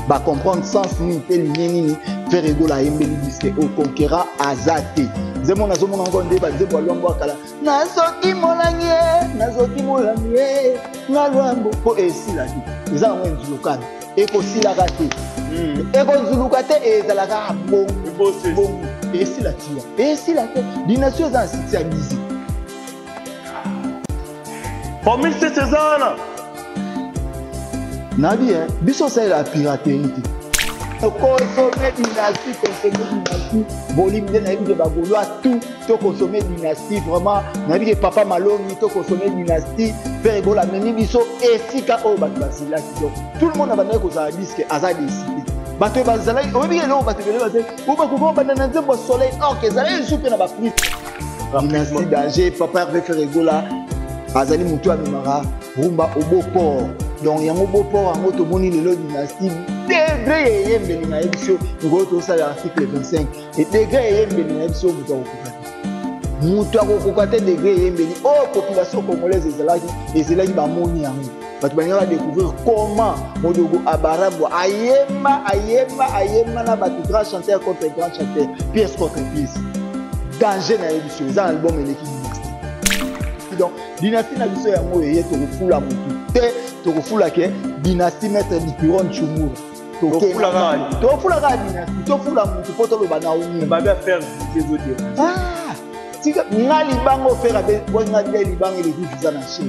Bacomprendre sens nini mpe linie nini Ferre Gola ayembeli disque oyo. Conquérant aza te. Nzembo nazomona ngo nde banzembo ya Lwambo akala, nazoki molangi ye, nazoki molangi ye nga Lwambo, mpo esila te. Eza yango enzulukana, ekosilaka te, ekozuluka te, ezalaka bongo bongo, esila tiwa, esila te. Dynastie eza na succès ya 10. Formule 7 eza wana. Nabi, biso osalela piraterie te. Consommer Dynastie, consommer Dynastie, volume nde nayebi ke bagaulois tout tokonsommer Dynastie. Vraiment, nayebi ke papa Malongi, tokonsommer Dynastie. Ferre Gola amemi biso esika oyo bato bazelaki. Donc tout le monde abandaki kozala disque aza décide. Bato bazalaki, oyebi ke eloko bato ebele bazali oyo bakoki kobanda na nzembo ya soleil, or ke ezalaki lisusu mpe na baprise. Dynastie danger. Papa Hervé Ferre Gola azali motu amemaka rumba au beau port. Donc yango beau port yango tomoni lelo Dynastie, degré eyembeli na ye biso mikolo tosala article 25 e degré eyembeli na ye biso, moto akokoka te, moto akokoka te. Degré eyembeli oyo population congolaise ezalaki ezelaki, bamoni yango. Bato balingaka découvrir comment Modogo Abarabwa ayemba, ayemba, ayemba na bato, grand chanteur contre grand chanteur, pièce contre pièce, danger na ye biso eza na album eleki Dynastie. Donc Dynastie na biso yango eye, tokofula motu te, tokofula ke Dynastie, maître Dipiron Chumura. Tofula kaka Dynastie, tofula motu mpo toloba na uni. Babi affaire ezote. Tika nga libanga ofera nga nde libanga eleki visa na cher.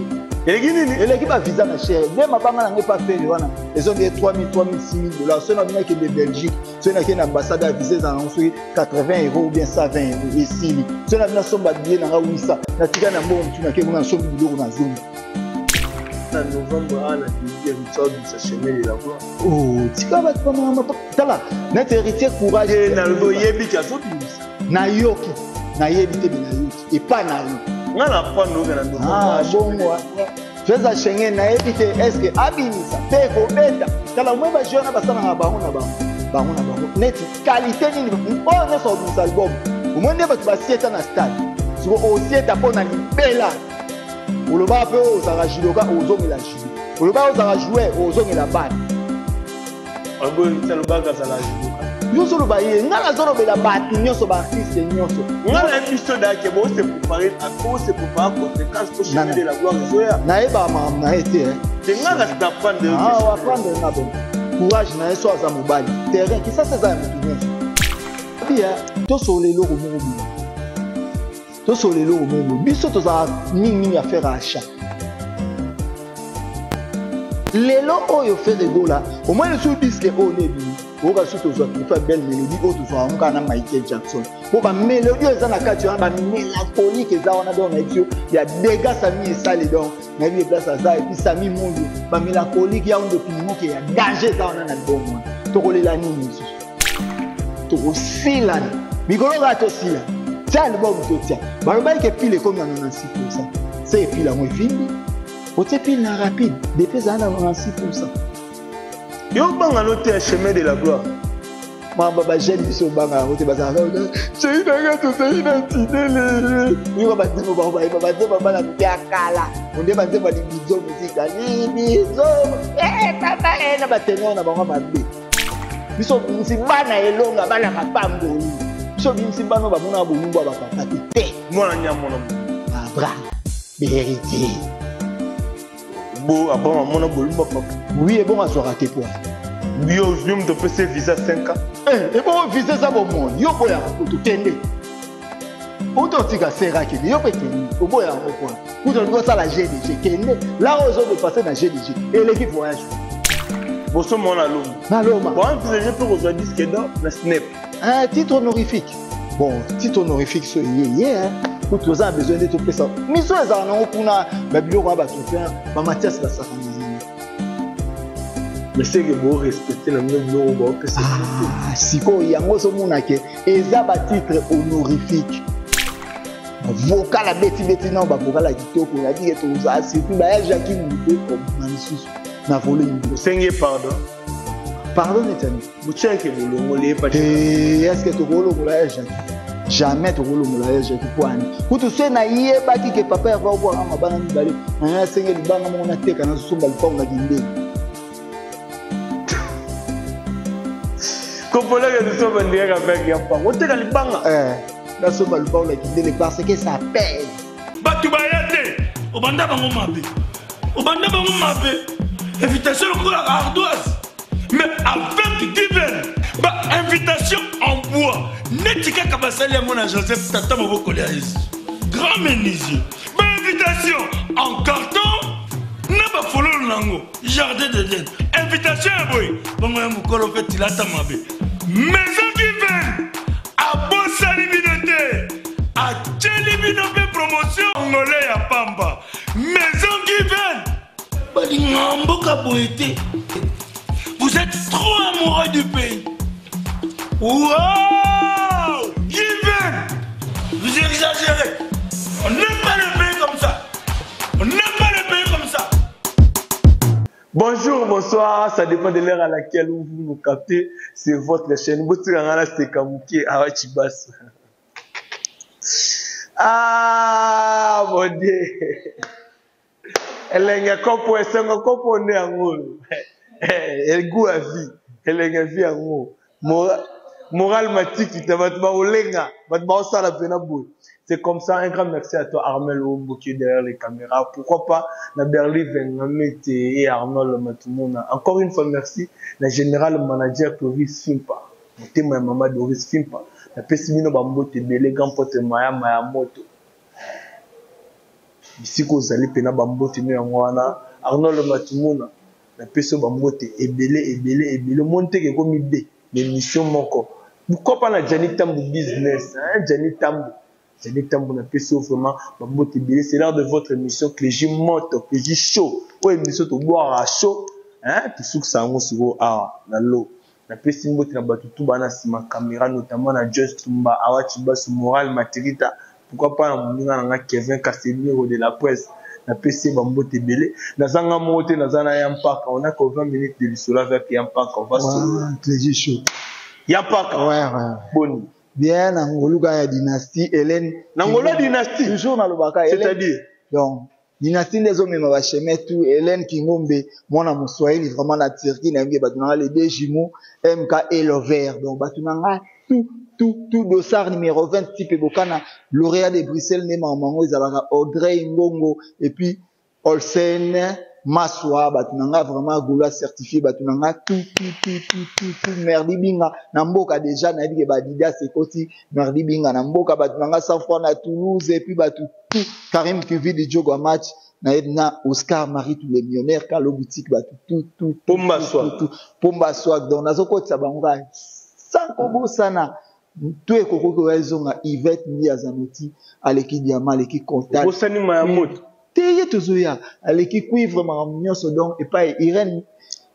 Eleki nini? Eleki bavisa na cher nde mabanga nango epa Ferre wana ezongi 3000, 3000, 6000 dollars. Soki nabino akende Belgique, soki nakende na ambassade ya visa, ezala nango soki 80 euro ou bien 120 euro, esili. Soki nabino asomba billet nanga 800, natika na mbongo motu, nake kuna, nasombi biloko, na zombi. Na novembre awa na début ya Richard bisa Chemin de la Gloire. Oh, tika bato bamama, tala neti Héritier, courage. Nalobi oyebi ke azobimisa. Nayoki, nayebi te, me nayoki epa na yo. Nga na prendre oke na novembre. Bongo visa Schengen, nayebi te est-ce abimisa mpe ekobeta. Tala omoi bajeu wana basalaka bango na bango, bango na bango, neti qualité nini oyo nyonso akobimisa album. Omoi nde bato basieta na stade, siko osieta mpo na libela. Olobaka mpe oyo ozalaka judoka, ozongela judo. Olobaka ozalaka joueur, ozongela bana. Alobaka azala judoka. Yo ozoloba ye, ngai nazolobela bato nyonso, baartiste nyonso. Nga na biso dake bose préparer, bose préparer conséquence po Chemin de la Gloire ezoya. Nayebaka makambo na ye te. Te, nga kasi na prendre. Apprendre nga. Bon courage na ye, so aza mobali, terrain Kisasa eza ya motu nyonso. Bia tosolola eloko moko boye, tosolola eloko moko boye. Biso tozalaka mingimingi affaire ya achat. Lelo oyo Ferre Gola omoi lisusu disque oyo nde ebimi, oyoka lisusu tozwa trophée Belle Mélodie oyo tozwa yango kaka na Michael Jackson, mpo bamélodie oyo eza na kati wana, bamélancolique eza wana. Donc nayebi yo ya dega Sami esali, donc nayebi ye place aza. Et puis Sami Mundu, bamélancolique ya onde pinimoke ya danger eza wana na album wana. Tokolela nini lisusu? Tokosilana mikolo kaka, tosila tia album totia. Balobaki ke pile ekomi na 96 %, se epile yango evimbi, otie pile na rapide depuis ezala na 96 %. Yo banga no te ya Chemin de la Gloire. Mamba bajeune, biso obanga yango te. Bazalaka cei nanga, tozali na tinele. Yoka banzembo bango bayeba, banzembo bana mike ya kala, onde banzembo ya libizo, muzika libizo, papa na batenor na bango mabe. Biso bimisi bana elonga, bana mapamboli. Biso bimisi bana oyo bamonaka bolumbu ya bapapa te te. Mwana nyamona. Abra vérité. Bo Abraham amona bolumbu ya papa. Oui, ebongo azwaka te po Yo ozwi moto opesi visa 5 ans. Ebongo visa eza bomoi. Yo boyaka kutu, kende uta otika sera, kende yo mpe, kende oboya yango po kutu olingi osala gdg. Kende la oyo ozodepase na gdg, eleki voyage. Boso mona loma. Na loma. Bon, envisage mpe kozwa disque d'or na Snap. Un titre honorifique. Bon, titre honorifique so ye ye kutu toza na besoin nde topesa miso ezala nango kuna babiloko ya bato mpe bamatias basaka na nini. Mais seke borespecte na bino biloko baopesa. Sikoyo yango ozomona ke eza batitre honorifique, vocal abetibeti nao, bavocal ya kitoko. Nabike tozala surtout baya Jaki Mute obima lisusu na volume. Osenge pardon. Pardon netani. Botiaki bolongoli ye. Est-ce tokolongola ya Jaki? Jamais tokolongola ya Jaki. Po ani kutu se nayebaki ke papa Herve obwaka mabanga mibale nanga, asenge libanga moko nateka, nazosomba lupango na kindeli. Comprenez que nous sommes en direct avec Yampaka. Oteka libanga. Eh, nasomba lupango na kindele parce que ça pèse. Bato baya te, obanda bango mabe. Obanda bango mabe. Invitation lokola ardoise. Mais avec Given, ba invitation en bois. Neti kaka basali yango na Joseph tata mobokoli ya Yesu. Grand menuisier. Ba invitation en carton na bafololo nango jardin d'Eden. Invitation ya boye bongo ya mokolo mpe tilata mabe. Maison Given abosani bino te, atieli bino mpe promotion ngole ya pamba. Maison Given balingaka mboka boye te. Vous êtes trop amoureux du pays. Wow! Given! Vous exagérez. On n'aime pas le pays comme ça. On n'aime pas le pays comme ça. Bonjour, bonsoir, ça dépend de l'heure à laquelle vous nous captez. C'est votre chaîne. Botikangana Sekamuke Awachibas. Ah, mon Dieu. Elenge kopo, esengo kopo nde yango. Egu ya vie, elenge ya vie yango. Moral matikita, bato bakolenga, bato bakosala pena boye. C'est comme ça, un grand merci à toi Armel Ombo qui est derrière les caméras. Pourquoi pas na Berly Vengamete et Arnold Matumona. Encore une fois merci na général manager Clovis Fimpa. Motema ya mama Doris Fimpa. Na pesi bino ba mbote ebele, grand pote Maya Maya Moto. Bisika ozali pena ba mbote no yango wana. Arnold Matumona. Na pesi yo ba mbote ebele ebele ebele. Omoni te ke ekomi de l'émission moko. Pourquoi pas na Gianni Tambu business, hein? Gianni Tambu. Gianni Tambu na pesi yo vraiment ba mbote ebele. C'est l'heure de votre émission Clégie Moto, Clégie Show. Oyo émission to boire à chaud, hein? Tosukisa yango sikoyo awa na lo. Na pesi mbote na bato tout bana sima caméra, notamment na Joyce Tumba, Awa Chibasu, Moral Matirita. Pourquoi pas na moninga na nga Kevin Casemiro de la presse. Na pesi ye ba mbote ebele. Naza nga moko te, naza na Yampaka. On a que 20 minutes de lisolo avec Yampaka. On va Ouais, solola. Clégie Show. Yampaka. Ouais, ouais. Boni. Bien, na ngolu ka ya dynastie Hélène. Na ngolu ya dynastie. Toujours na lobaka Hélène. C'est-à-dire? Donc, dynastie nde ezomema ba chemin tout. Hélène Kingombe, mwana Moswahili, vraiment na Turquie, na yembi bato na nga les deux jumeaux, MK et Lover. Donc, bato na nga tout, tout, tout, dossard numéro 20, type Bokana, lauréat de Bruxelles, né Mamango, ezalaka Audrey Ngongo, et puis Olsen Maswa, bato na nga vraiment Gaulois certifié, bato na nga tout, tout, tout, tout, tout, tout, Merdi Binga, na mboka déjà, na yebi ke ba Adidas ekoti, Merdi Binga, na mboka, bato na nga 100 francs na Toulouse, et puis bato tout, Karim Kuvi du Djogo match, na yebi na Oscar Marie, tous les millionnaires, Kalo Boutique, bato tout, tout, tout, Pomba tout, Swag. tout, tout, Pomba Swag, donc nazokotisa bango kaka, sans kobosana, tout ekokoki oya ezonga, Yvette Mbi Azanoti, aleki diamant, aleki contact. Obosani Maya Moto. Te ye tozoya, aleki cuivre makambo nyonso, donc epai Irène,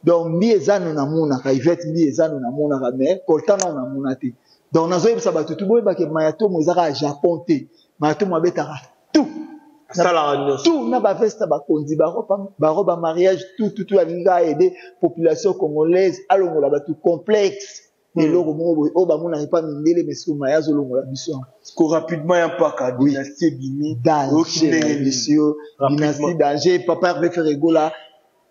donc Mbi eza no namonaka, Yvette Mbi eza no namonaka, mais coltan nano namona te. Donc nazoyebisa bato tu boyebake Mayatomo ezaka ya Japon te. Mayatomo abetaka tout. Asalaka nyonso. Tout na ba veste bakonzi, ba robe ya mariage, tout, tout, tout, alingi aider population congolaise, alongola bato complexe. Eloko moko boye, oyo bamonaka epa mindele, mais soki Maya azolongola biso yango. Parce que rapidement, ya mpaka, Oui. dynastie ebimi. Danger, Oyoki ndenge nini? monsieur. Rapidement. Dynastie danger. Papa Hervé Ferregola,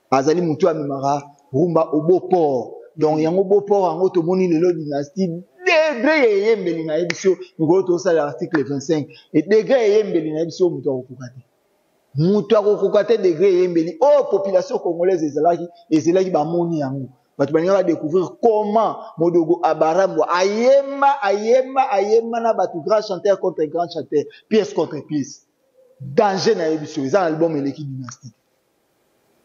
azali motu amemaka rumba au Beauport. Donc, yango Beauport, yango tomoni lelo dynastie, degré eyembeli na ye biso, mikolo tosala article 25. Et degré eyembeli na ye biso, moto akokoka te. Moto akokoka te degré eyembeli. Oh, population congolaise ezalaki, ezelaki bamoni yango. Bato balingaka découvrir comment Modogo Abarambo ayemba, ayemba, ayemba na bato grand chanteur contre grand chanteur, pièce contre pièce. Danger na ye biso, eza album eleki dynastie.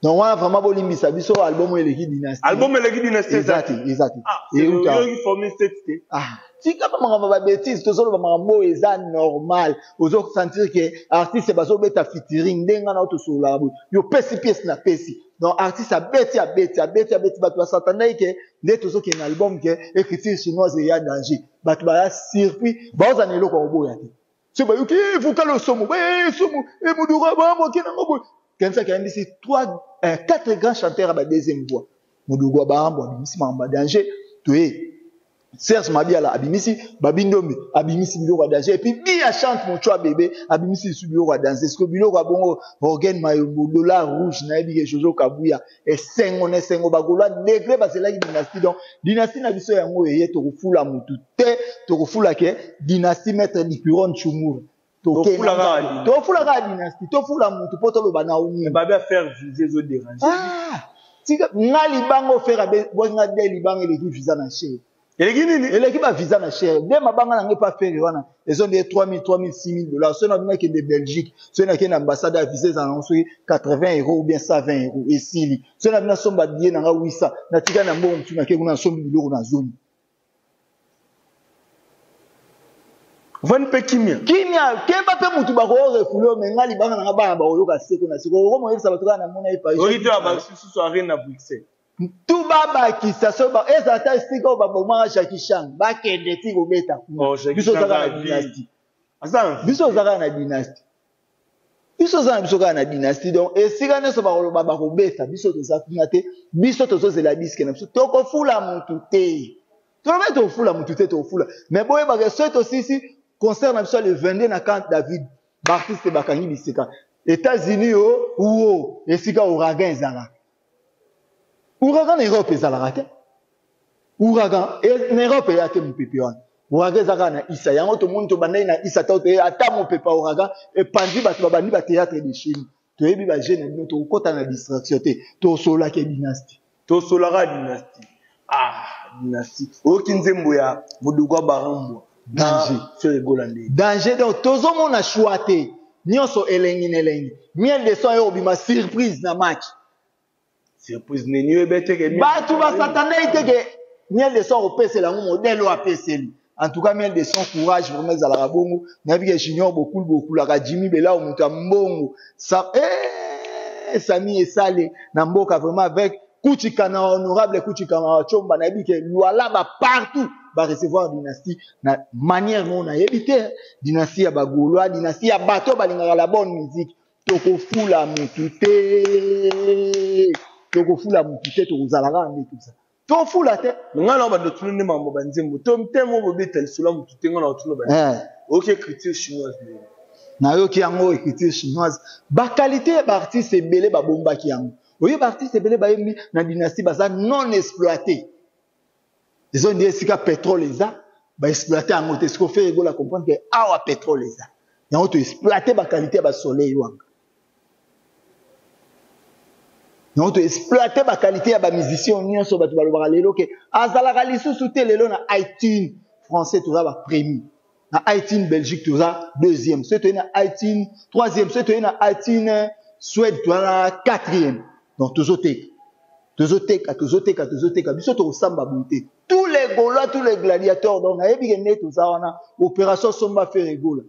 Donc wana vraiment bolimbisa biso album eleki dynastie. Album eleki dynastie eza te, eza te. Ah, Et c'est uta. oyoki formule 7 te. Ah, tika pa makambo ba bêtise, tozoloba makambo oyo eza normal. Ozo sentir que artiste bazobeta featuring ndenge na otosololaka boye. Yo pesi pièce na pesi. Donc artiste abeti, abeti, abeti, abeti, bato basatandaki ke nde tozokende na album ke écriture chinoise eya danger. Bato baya surpris, baoza na eloko ya koboya te. Soki bayoki, eh, vocal osomo, eh, somo, eh, Modoro, ba, moke nango boye. Kanisaki ayembisi trois, quatre grands chanteurs ya ba deuxième voix. Modogo ya Barambo abimisi makambo ya danger, toye. Serge Mabiala abimisi Babi Ndombe abimisi biloko ya danger et puis Bia chante mon choix bébé abimisi lisu biloko ya danger ce que biloko ya bongo Organe Mayombo dollar rouge nayebi ke Jojo Kabuya esengo na esengo bagolois degré bazelaki dynastie donc dynastie na biso yango eye tokofula mutu te tokofula ke dynastie maître Dipuron Chumura tofula kaka dynastie tofula mutu mpo toloba na umi babi affaire visa ezo déranger ah, tika nga libanga ofere abwaki nga de libanga eleki visa na chere eleki nini eleki ba visa na chere nde mabanga na ngai epa fere wana ezo nde 3000 3000 6000 dollars soki nabimi nakende belgique soki nakende na ambassade ya visa ezala nango soki 80 euro ou bien 120 euro esili soki nabimi nasomba billet na nga 800 natikali na mbongo mosusu nake kuna nasombi biloko na zoni Vani mpe kimia. Kimia, keba mpe mutu bako refouler yo mais nga libanga na nga bana bakoyoka seko na seko. Okoma oyebisa bato kaka namona ye Paris. Oki te babakisi susu arena Bruxelles. Tu babakisa so ba ezala ata esika oyo babomaka Jackie Chan bakende ti kobeta kuna. Oh, Jackie Biso Chan oza kaka aza na vie. dynastie. Aza Biso oza kaka na dynastie. Biso oza na biso kaka na dynastie donc esika nyonso bakoloba bakobeta biso toza kuna te biso tozozela diske na biso tokofula mutu te. Tolobi tofula mutu te tofula mais boyebaka soki tosisi concert na biso le 22 na camp David ba artiste bakangi bisika États-Unis o uo esika ouragan ezalaka ouragan na Europe ezalaka te ouragan e, na Europe eya te mopepe wana ouragan eza kaka na isa yango tomoni tobandaki na isa ta ata mopepe ya ouragan epanzi bato babandi ba théâtre de chez nous toyebi ba jeu na bino tokokota na distraction te tosololaka dynastie tosolaka dynastie ah dynastie oyoki nzembo ya modogo ya barambwa danger Ferre Gola nde danger donc tozomona choix te nyonso elengi na elengi miel de son yo obima surprise na match surprise nini yo ebeteke bato basatandaki te ke miel de son akopesela yango modèle oyo apeseli en tout cas miel de son courage vraiment ezalaka bongo nayebi ke junior bokul bokulaka jimmy belao moto ya mbongo sa eh, sami esale na mboka vraiment avec kuchikana honorable kuchikana wa chomba nayebi ke lualaba partout ba recevoir dynastie na manière moko nayebi te dynastie ya bagaulois dynastie ya bato balingaka la bonne musique tokofula mutu te tokofula mutu te tokozala kaka nde toza tofula te nga na bando tunu nde mambo ba nzembo to mtemo bobeta lisolo ya mutu te nga na tunu ba eh. oyoki écriture chinoise ndenge nayoki yango écriture chinoise bakalite ya baartiste ebele babombaki yango oye baartiste ebele bayembi na dynastie baza non exploité ezo nde esika pétrole eza baexploite yango te siko Ferre Gola comprendre que awa pétrole eza yango to exploite bakalite ya basoleil wanga yango to exploite bakalite ya bamusicien nyonso bato balobaka lelo ke azalaka lisusu te lelo na itunes français toza bapremi na itunes belgique toza deuxième soki toye na itunes troisième soki toye na itunes suède toza na quatrième donc tozoteka tozoteka tozoteka tozoteka biso tokosamba boye te tous les gaulois tous les gladiateurs donc nayebi ke nde toza wana opération somba Ferre Gola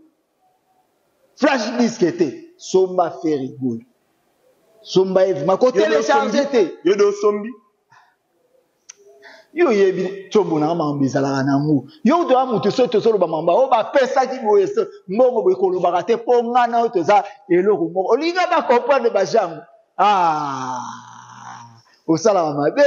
flash disque te somba Ferre Gola somba ye vrima kotelecharge te yo de osombi yo oyebi combo nanga makambo ezalaka nango yo kutu oya moto soki tozoloba makambo oyo bapesaki boye mbongo boye kolobaka te mpo nga na yo toza eloko moko olinga bacomprendre bajango ah osalaka mabe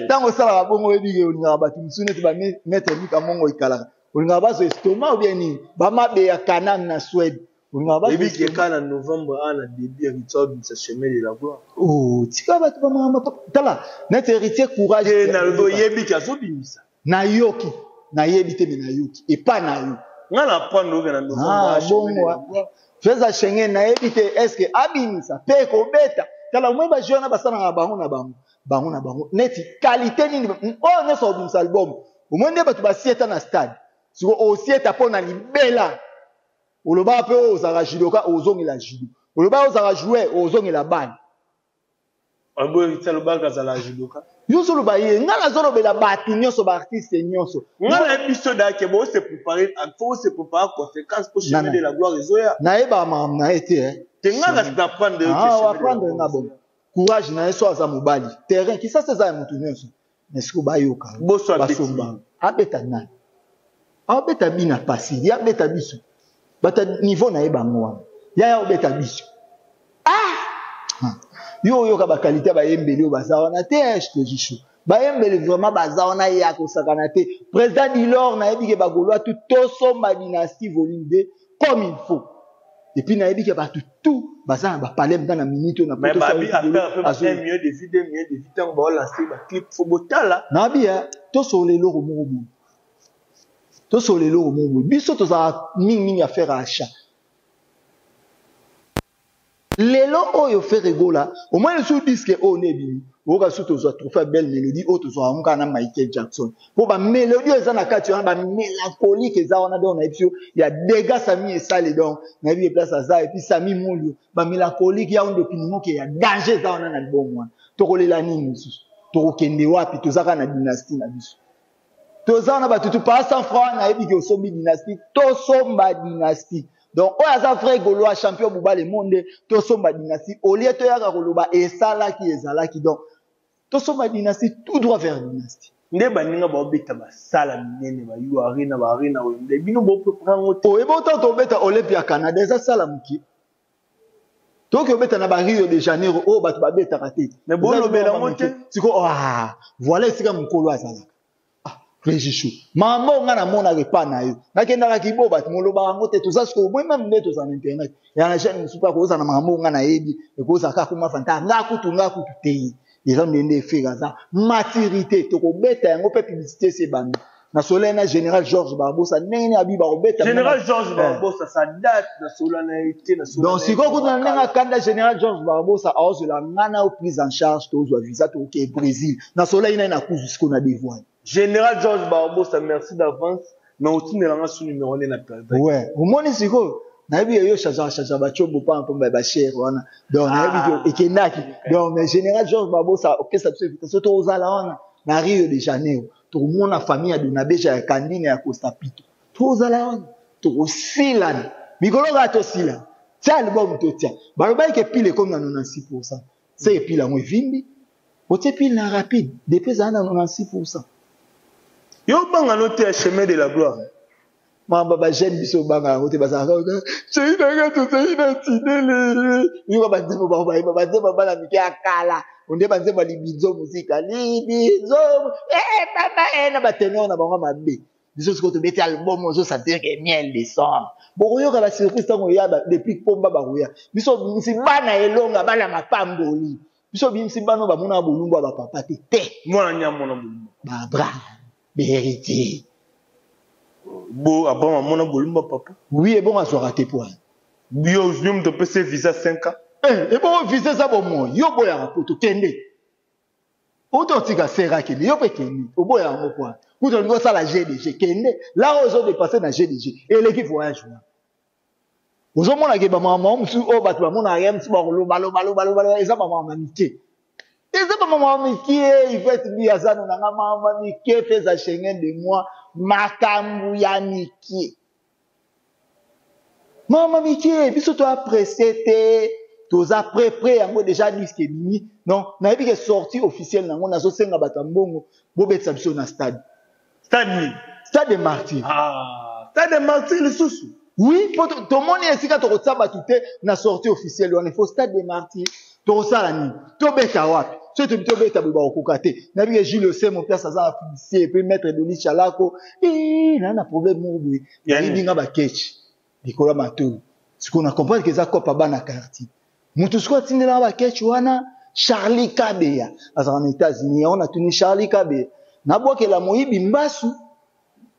ntango osalaka bongo oyebi ke olingaka bato mosusu neti bamaître mika mongo ekalaka olingaka bazwa estomac ou bien nini bamabe ya kanam na suède olingaka bazwa Ebi ke kaka na novembre awa na début héritier abimisa chemin de la gloire. Oh, tika bato bamakambo tala neti héritier courage Te nalobi oyebi ke azobimisa. Nayoki, nayebi te me nayoki epa na yo. Nga na apprendre oke na novembre ah, bongo feza Schengen nayebi te est ce que abimisa mpe ekobeta tala omoi bajeu wana basalaka bango na bango bango na bango neti qualité nini oyo nyonso akobimisa album omoi nde bato basieta na stade siko osieta mpo na libela olobaka mpe oyo ozalaka judoka ozongela judo olobaka ozalaka joueur ozongela bale alobaka azala judoka yo ozoloba ye ngai nazolobela bato nyonso baartiste nyonso ngai nayebi biso dake bo se préparer faut se préparer conséquence po chemin de la gloire ezoya nayebaka makambo na ye te te ngai kasi na prendre yo apprendre nga bon courage na ye so aza mobali terrain kisasa eza ya moto nyonso mais sikoyo bayoka basomba abeta nani abeta bina pasi ye abeta biso bato niveau na ye bango wana yaya obeta biso ah yo oyoka bakalite ya bayembeli oyo baza wana te je te dis chaud Bayembeli vraiment baza wana ya kosakana te. Président Dilor nayebi ke bagolois tout tosomba dynastie volume 2 comme il faut. Et puis nayebi ke bato tout baza na bapalais mpe na minute oyo na Mais babi affaire pe ba 1 million de vues, 2 millions de vues tango ba lancer ba clip faut botala. Nabi eh, tosolola eloko moko boye. Tosolola eloko moko boye. Biso tozalaka mingi mingi affaire ya achat. Lelo oyo Ferre Gola omoni lisusu disque oyo nde ebimi oyoka lisusu tozwa trophée ya belle melodie oyo tozwaka yango kaka na Michael Jackson mpo ba melodie oyo eza na kati wana ba mélancolique eza wana donc nayebi biso ya dégâts Sami esali donc nayebi ye place aza et puis Sami Mulio ba mélancolique ya onde pinimoke ya danger eza wana na album wana tokolela nini lisusu tokokende wapi toza kaka na dynastie na biso toza wana bato tu pa 100 francs nayebi ke osombi dynastie tosomba dynastie donc oyo aza vrai gaulois champion buba le monde tosomba dynastie olie toyaka koloba esalaki ezalaki donc tosomba dynastie tout droit vers dynastie nde baninga baobeta basala minene ba u arena ba arena wembley bino boprepare yango te oyebi ota tobeta olympia canada eza sala moke tokoki obeta na ba Rio de Janeiro oyo bato babetaka te mais bolobela yango te siko ah, voilà esika mokolo azalaka ah, Regichou mama oyo ngai namonaka epa na yo nakendaka kibo bato molobaka yango te toza sikoyo moi meme nde tozala na internet ya na jeune mosusu mpe akozala na makambo oyo ngai nayebi ekozala kaka kuma fanta nga kutu nga kutu te eza nde nde efere aza maturité tokobeta yango mpe publicité esi ebandi na soleil na général Georges Barbosa ndenge nini abi bakobeta général Georges eh. Barbosa sa date na sola na ye te na sola donc sikoyo kutu na ndenge akanda général Georges Barbosa aozwela nga na prise en charge tozwa visa toke Brésil na soleil na ye na kuzu sikoyo na dévoile général Georges Barbosa merci d'avance mais otindela nga su numéro nde na perdre ouais omoni sikoyo nayebi yo chaza chaza bacombo pamba pamba ba cher wana donc nayebi ah. ekendaki donc mais général Georges Barbosa opesa biso invitation tozala wana na Rio de Janeiro tokomona famille ya Donabeja ya Kandina ya Costa Pito tozala wana tokosilana mikolo kaka tosila tia album totia balobaki ke pile ekomi na 96 pourcent se pile yango evimbi otie pile na rapide depuis ezala na 96 pourcent yo obanga no te ya chemin de la gloire mamba ba jeune biso obanga yango te bazalaka cei nanga tozali na tinele yoka banzembo bango bayeba banzembo bana mike ya kala onde banzembo ya libinzo muzika libinzo eh, mama eh, na batenor na bango mabe biso sikoyo tobeti album ozosentir ke miel de sang bokoyoka basurprise ntango oya depuis pomba bakoya biso obimisi bana elonga bana mapamboli biso obimisi bana oyo bamonaka bolumbu ya bapapa te te mwana nyamona bolumbu baabra Verite. Bo Abraham amona bolumba papa. Oui, ebongo azwaka te po wana. Yo yo moto opesi visa 5 ans. Eh, ebongo visa eza bomoi. Yo boyaka poto kende. Outa otika sera kende, yo pe kende. Oboya yango po wana. Kutu olingi osala GDG, kende. Là ozo dépasser na GDG. Eleki voyage wana. Ozomona ke ba mama mosusu oyo bato bamonaka ye mosusu bakoloba loba loba loba loba eza ba mama mike. Eza ba mama mike, Yvette Mbi aza no na nga mama mike feza Schengen de moi makambu ya mike. Mama mike, biso to apprécier te, toza près près yango déjà disque ebimi. Non, nayebi ke sortie officielle nango nazosenga bato ya mbongo bobetisa biso na stade. Stade nini? Stade de Martyrs. Ah, stade de Martyrs lisusu. Oui, po tomoni esika tokotia bato te na sortie officielle wana, il faut stade de Martyrs. Tokosala nini? Tobeta wapi? Soki tobi tobeta boye bakokoka te. Nayebi ke Jules Osemo place aza na publicité et puis maître Doli Chalako, eh, na na problème moko boye. Nayebi nga ba ketch likolo ya matolo. Sikoyo na comprendre ke eza copa bana quartier. Moto sikoyo atindelaka ba ketch wana Charlie Kabeya azalaka na États-Unis. Yango natuni Charlie Kabeya, nabwakela moyibi mbasu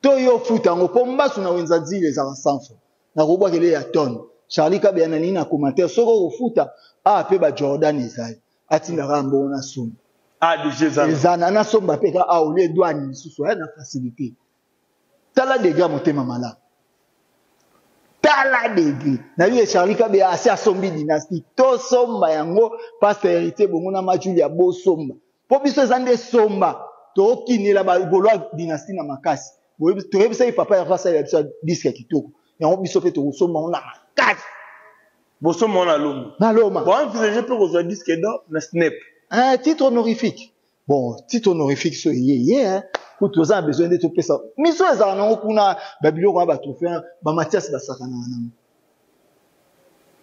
to yo ofuta yango mpo mbasu na wenza nzila ezalaka 100 francs, nakobwakela ye ya tonne. Charlie Kabeya nalingi na commentaire soki okofuta awa mpe ba Jordan ezali atindaka mbongo na somba. Ah, déjà ezana. Ezana nasomba mpe kaka awa olie douane lisusu na facilité. Tala degre ya motema malamu. Tala degre. Na ye Charlie Kabeya asi asombi dynastie. Tosomba yango pasteur héritier bongo na ma Julia bosomba. Po biso eza nde somba. Tokinela ba golois dynastie na makasi. Toyebisaki papa Hervé asalela biso disque ya kitoko. Yango biso pe tokosomba yango na makasi. Bosomba yango na Loma. Na Loma. Bo envisager pe kozwa disque d'or na Snep. Un titre honorifique. Bon, titre honorifique so eye ye hein. Kutu toza na besoin nde topesa miso ezala nango kuna ba biloko wana ba trophée ba Mathias basakanaka nango.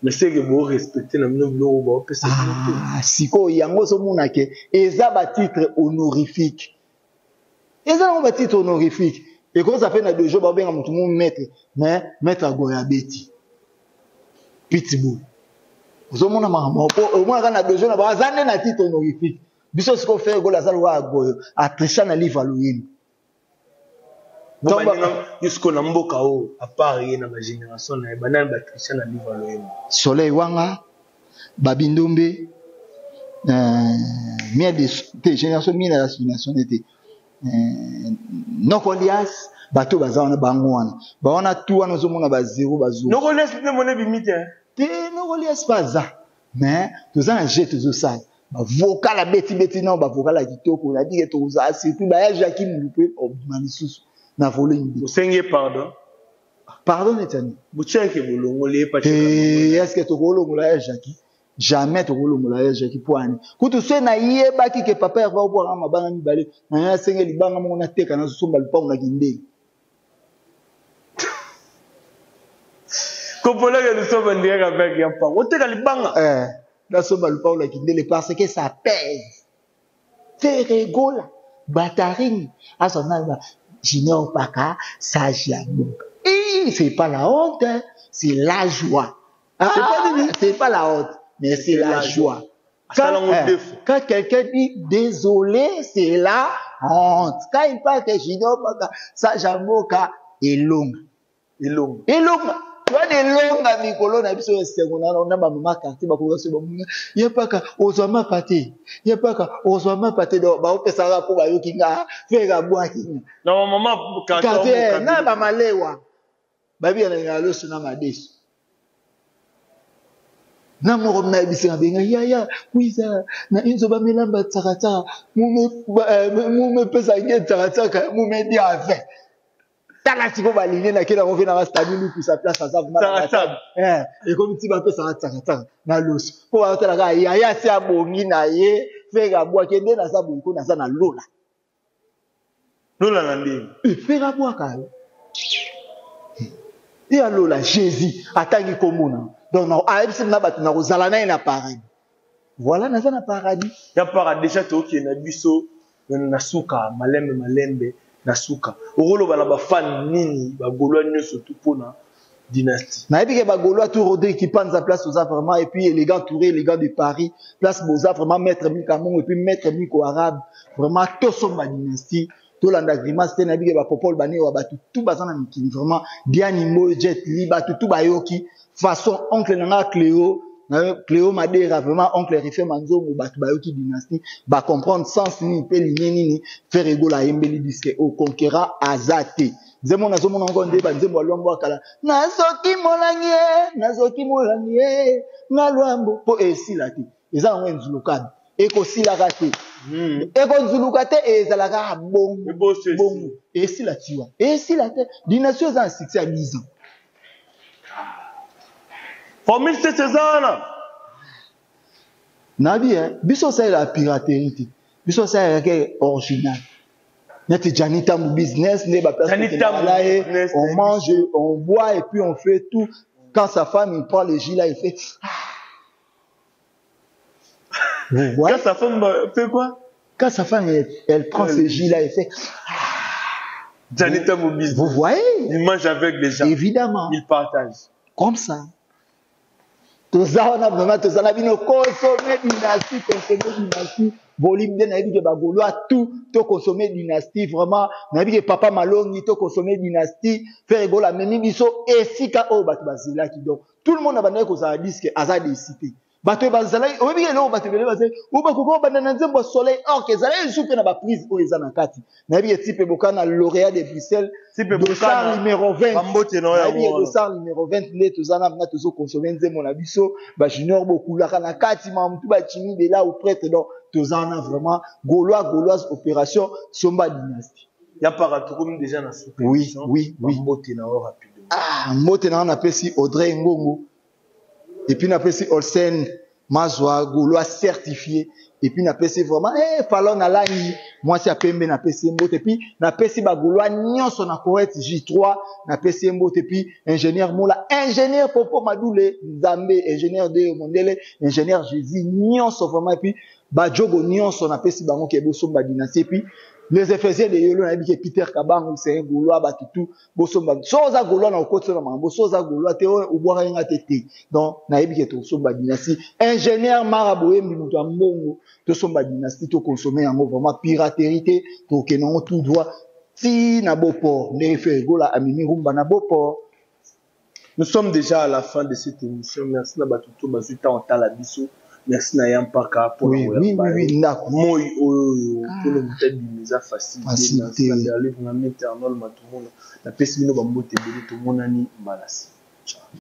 Mais c'est que bo respecter na bino biloko ba opesa bino te. Ah, sikoyo yango ozomona ke eza ba titre honorifique. Eza nango ba titre honorifique. Ekoza pe na dojo babenga mutu mu maître, mais maître agoya abeti. Pitbull. Ozomona makambo po omonaka na dojo na ba aza nde na titre honorifique. Biso sikoyo Ferre Gola aza lokola agoyo, atricha na livre ya loyembo. Jusqu'au na mboka oyo à part ye na ba génération na ye banani ba tricha na livre loyembo Soleil Wanga Babi Ndombe euh, miel de te génération miel ya génération te euh, Nokolias bato baza wana bango wana ba wana tout wana ozomona ba zero bazo Nokolias mpe mona ebimi te te Nokolias mpe aza mais toza na jeu tozosala bavocal abetibeti nao bavocal ya kitoko nayebi ke tokozala surtout baya jaki mulupe obima lisusu na volume b osengi ye pardon pardon neti ani botiaki bolongoli ye eh, est ce que tokolongola ya jaki jamais tokolongola ya jaki mpo ani kutu se nayebaki ke papa herve obwaka mabanga mibale nanga asenge libanga moko nateka nazosomba lupango na kindeli kopolaka lusomba direct avec ya mpango oteka libanga eh, nasomba lupango na kindele parce que ça pèse Ferre Gola bataring azwa nani junior paka sage ya mboka c'est pas la honte hein? c'est la joie ah, c'est pas la honte mais c'est la, la joie, joie. Quand, eh, quand quelqu'un dit désolé, c'est la honte. Quand il parle que Junior Baka, Sajamoka, elonga. Elonga. Elonga. wana elonga mikolo na biso esengo na na bamama quartier bakoka so bamunga ye mpaka ozwa mapa te ye mpaka ozwa mapa te donc baopesaka mpo bayoki nga fere abwaki nga na bamama quartier na bamalewa babi alingaka loso na madesu na moko nayebisi na benga yaya kwiza na inzo bamelamba tsakatsaka mumepesa nge tsakatsaka mumedi ave tala siko baline na kela ngoke na stani lukusa place aza eh, ekomi ti bapesaka tsakatsaka na loso mpo batalaka yaya si abongi na ye fere abwaki nde naza boye ko naza na lola Lola na ndenge. Eh, Ferre abwaka yo. Ye alola Jésus atangi kombo na. Donc na ayebisi na bato na kozala na ye na paradis. Voilà naza na paradis. Ya para déjà tokende na biso na suka malembe malembe na suka. Okoloba na ba fan nini ba Gaulois nyonso tout pona dynastie. Nayebi ke ba Gaulois tout Rodrigue Kipanza place oza vraiment et puis élégant Touré élégant de Paris place boza vraiment maître Mika Mongo et puis maître Miko arabe vraiment tosomba dynastie tolanda grimace te nayebi ke ba Popol Banewa bato tout baza na mikili vraiment Diane Mboyo Jet Li bato tout bayoki façon oncle na nga Cléo Cléo Madera vraiment oncle Rife Manzongo bato bayoki dynastie ba comprendre sens nini mpe ligne nini Ferre Gola ayembeli disque au conquérant aza te nzembo nazomona ngo nde banzembo ya lwambo ya kala nazoki molangi e nazoki molangi e na lwambo mpo esila te eza yango enzulukani ekosilaka te hmm. ekonzuluka te ezalaka bongo bongo esila tiwa esila te dinasio eza na succès ya 10 ans formule 7 eza wana nabi eh, biso osalelaka piraterie te biso osalelaka ke original neti Gianni Tambu business nde ba place ye on mange on boit et puis on fait tout quand sa femme il prend le jus là il fait ah. Vous voyez quand sa femme fait quoi quand sa femme elle, elle prend ce jus là il fait ah. Gianni Tambu business vous voyez il mange avec les gens évidemment il partage comme ça toza wana vraiment toza na bino consommer dynastie consommer dynastie volume nde nayebi ke bagaulois tout to consommer dynastie vraiment nayebi ke papa malongi to consommer dynastie Ferre Gola amemi biso esika oyo bato bazelaki donc tout le monde abandaki kozala disque aza desi te bato bazalaki oyebi eloko bato ebele bazali oyo bakoki kobanda na nzembo ya soleil or ke ezalaki lisusu mpe na baprise oyo eza na kati nayebi ke tipe bokana lauréat de bruxelles dossard numéro 20 nayebi ke dossard numéro 20 nde toza na na tozo consommer nzembo na biso ba junior bokulaka na kati mamutu bachimi de là ou prêtre donc toza wana vraiment gaulois gauloise opération somba dynastie ya para tokomi déjà na suka oui oui oui mbote na yo rapidement ah mbote na yo napesi Audrey Ngongo et puis napesi Olsen Mazwa Gaulois certifié. Et puis napesi vraiment eh Falon Alangi mwasi ya pembe napesi ye mbote. Et puis napesi ba Gaulois nyonso na Koweït J3 napesi ye mbote. Et puis ingénieur Mola, ingénieur Popo Madoule Nzambe, ingénieur de Mondele, ingénieur Jésus nyonso vraiment. Et puis ba jogo nyonso napesi bango ke bosomba dynastie. Et puis les Éphésiens de Yolo nayebi ke Peter Kabangu c'est un Gaulois batutu bosomba so oza Gaulois na okoti na makambo so oza Gaulois te obwaka ye nga te te. Donc nayebi ke tosomba dynastie. Ingénieur Mara Boyembi moto ya mbongo tosomba dynastie tokonsome yango vraiment piraterie te, tokende yango tout droit ti na Beauport ndenge Ferre Gola amemi rumba na Beauport. Nous sommes déjà à la fin de cette émission. Merci na bato to bazwi temps otala biso. Merci na Yampaka pour oui, oui, oui, oui, ndako. Moi oyo mpona moto abima eza facile te. Facile Merci te. na Berlin na Maître Arnold Matumona. Napesi bino bambote ebele, tomonani mbala nsima. Ciao.